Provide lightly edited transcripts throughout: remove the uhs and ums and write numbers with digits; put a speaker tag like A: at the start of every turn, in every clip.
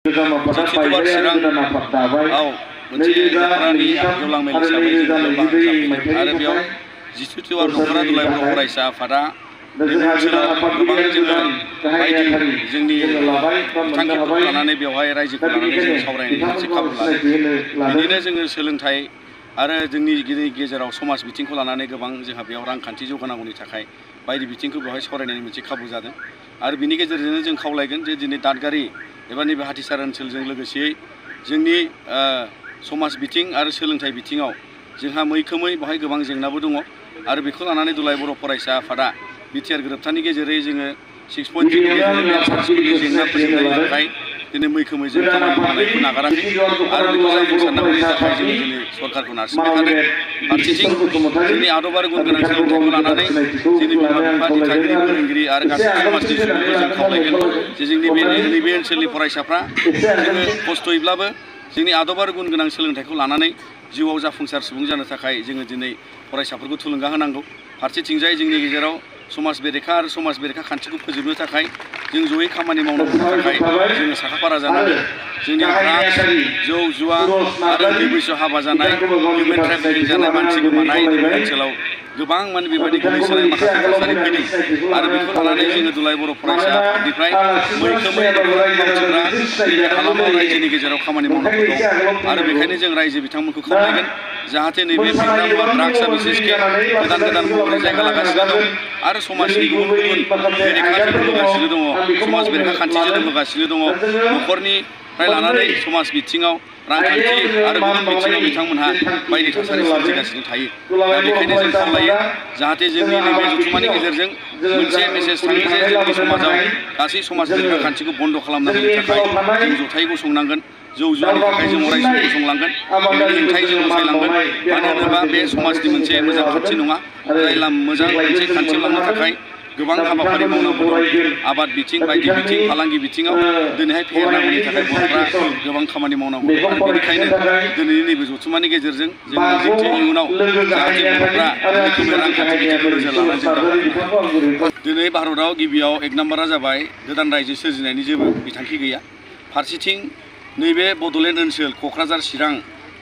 A: Duar चिराङाव मोनसे नखरारि गेवलां मेल हिसाबै जों बाहागो लाफैदों आरो बेयाव 27 नखरा दुलाय बर' फरायसा आफादा ओनसोलाव गोबां जोङो बायदि जोंनि बिथांखिफोरखौ लानानै बेवहाय रायजोखौ लानानै जों सावरायनायनि मोनसे खाबु लादों। बिदिनो जोङो सोलोंथाइ आरो जोंनि गेजेराव समाज बिथिंखौ लानानै गोबां जोंहा बेयाव रांखान्थि जौगानांगौनि थाखाय बायदि बिथिंखौ बेवहाय सावरायनायनि मोनसे खाबु जादों आरो बिनि गेजेरजोंनो जों खावलायगोन जे दिनै दादगारि एबा नैबे हाथिसार ओनसोलजों लोगोसेयै जोंनि समाज बिथिं आरो सोलोंथाइ बिथिङाव जोंहा मैखोमै बेवहाय गोबां जेंनाबो दङ आरो बेखौ लानानै दुलाय बर' फरायसा आफादा BTR गोरोबथानि गेजेरै जोङो 6.3 नि गेजेरजों सानस्रिनि जेंना फोजोबनायनि थाखाय दिनै मैखोमै जों खामानि मावनायखौ नागाराखै आरो बेखौ जाफुंसारनांगौनि थाखाय जों दिनै सरकारखौ नारसिनबाय थादों। फारसेथिं जोंनि आदब आरो गुन गोनां सोलोंथाइखौ लानानै जोंनि बिमा बिफा दिथागिरि फोरोंगिरि आरो गासै समाजनि सुबुंफोरखौ जों खावलायगोन जे जोंनि नैबे ओनसोलनि फरायसाफ्रा जोङो खस्थ'यैब्लाबो जोंनि आदब आरो गुन गोनां सोलोंथाइखौ लानानै जिउआव जाफुंसार सुबुं जानो थाखाय जोङो दिनै फरायसाफोरखौ थुलुंगा होनांगौ। फारसेथिंजाय जोंनि गेजेराव समाज बेरेखा आरो समाज बेरेखा खान्थिखौ फोजोबनो थाखाय जों जयै खामानि मावनांगौनि थाखाय जोङो साखाफारा जानांगोन। जोंनि ड्राग्स जौ जुवा आरो उन्दै बैसोआव हाबा जानाय हिउमेन ट्राफिकिं जानाय मानसि गोमानाय नैबे ओनसोलाव गोबां माने बेबायदि गोग्लैसोनाय माखासे थासारि फैदों आरो बेखौ लानानै जोङो दुलाय बर' फरायसा आफादनिफ्राय मैखोमै मावथिग्रा नैबे हालामाव रायजोनि गेजेराव खामानि मावनांगौ दं आरो बेखायनो जों रायजो बिथांमोनखौ खावलायगोन जाहाथे नैबे फेग्रा मुवा ड्राग्सआ बिसेसके गोदान गोदान महरै जायगा लागासिनो दं आरो समाजनि गुबुन गुबुन बेरेखा जोनोम होगासिनो दङ, समाज बेरेखा खान्थि जोनोम होगासिनो दङ। न'खरनिफ्राय लानानै समाज बिथिङाव रांखान्थि आरो गुबुन बिथिङाव बिथांमोनहा बायदि थासारि सोमजिगासिनो थायो। दा बेखायनो जों खावलायो जाहाथे जोंनि नैबे जथुम्मानि गेजेरजों मोनसे मेसेज थाङो जे जोंनि समाजाव गासै समाज बेरेखा खान्थिखौ बन्द' खालामनांगौनि थाखाय जों जथायै गसंनांगोन। जौ जुवानि थाखाय जों अरायसम गसंलांगोन, बेनि हेंथायै जों गसंलांगोन। मानो होनोबा बे समाजनि मोनसे मोजां खान्थि नङा, जाय मोजां मोनसे खान्थियाव लांनो थाखाय गोबां हाबाफारि मावनांगौ दं। आबाद बिथिं बायदि बिथिं फालांगि बिथिङाव दिनैहाय फेहेरनांगौनि थाखाय बर'फ्रा गोबां खामानि मावनांगौ दं आरो बेनिखायनो दिनैनि नैबे जथुम्मानि गेजेरजों जों मिजिंथियो इयुनाव जाहाथे बर'फ्रा मैखोमै रांखान्थि बिथिंखौ नोजोर लानानै जों दावगालांनो हायो। दिनै भारतआव गिबियाव 1 नाम्बारा जाबाय गोदान रायजो सोरजिनायनि जेबो बिथांखि गैया। फारसेथिं नैबे बड'लेण्ड ओनसोल क'क्राझार चिरां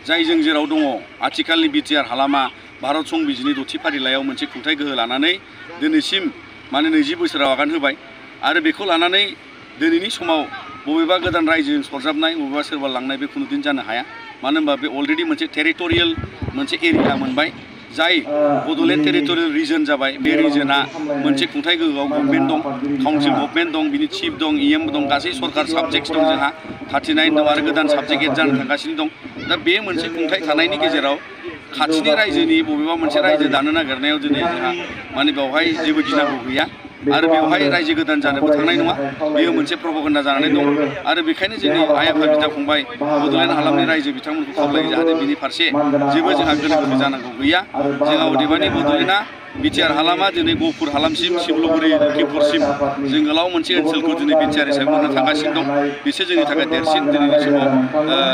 A: जायजों जेराव दङ आथिखालनि BTR हालामा भारत संबिजिरनि 6थि फारिलाइयाव मोनसे खुंथाय गोहो लानानै दिनैसिम माने 20 बोसोराव आगान होबाय आरो बेखौ लानानै दिनैनि समाव बबेबा गोदान रायजोजों सरजाबनाय बबेबा सोरबा लांनाय बे खुनुदिन जानो हाया। मानो होनबा बे अलरेडि मोनसे टेरिटरियेल मोनसे एरिया मोनबाय जाय बड'लेण्ड टेरिटरियेल रिजन जाबाय। बे रिजना मोनसे खुंथाय गोहोआव गभर्नमेन्ट दं, काउन्सिल गभर्नमेन्ट दं, बिनि चिफ दं, EM दं, गासै सरकार साबजेक्ट्स दं जोंहा 39 दं आरो गोदान साबजेक्ट एड जानो थांगासिनो दं। दा बे मोनसे खुंथाय थानायनि गेजेराव खाथिनि रायजोनि बबेबा मोनसे रायजो दानो नागिरनायाव दिनै जोंहा माने बेवहाय जेबो गिनांगौ गैया आरो बेवहाय रायजो गोदान जानोबो थांनाय नङा। बेयो मोनसे प्रपगेन्डा जानानै दं आरो बेखायनो जोंनि आइ आफा बिदा फंबाय बड'लेण्ड हालामनि रायजो बिथांमोनखौ खावलायो जाहाथे बिनि फारसे जेबो जोंहा गोनो गोथो जानांगौ गैया। जोंहा अदेबानि बड'लेण्डआ BTR हालामा दिनै गहपुर हालामसिम, सिमलुगुरि, लखिमपुरसिम जों गोलाव मोनसे ओनसोलखौ दिनै BTR हिसाबै मोननो थांगासिनो दं। बिसोर जोंनि थाखाय देरसिन दिनैनि समाव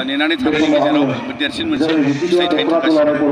A: नेनानै थानायनि गेजेराव देरसिन मोनसे फिथाइ थाइनो थांगासिनो दं।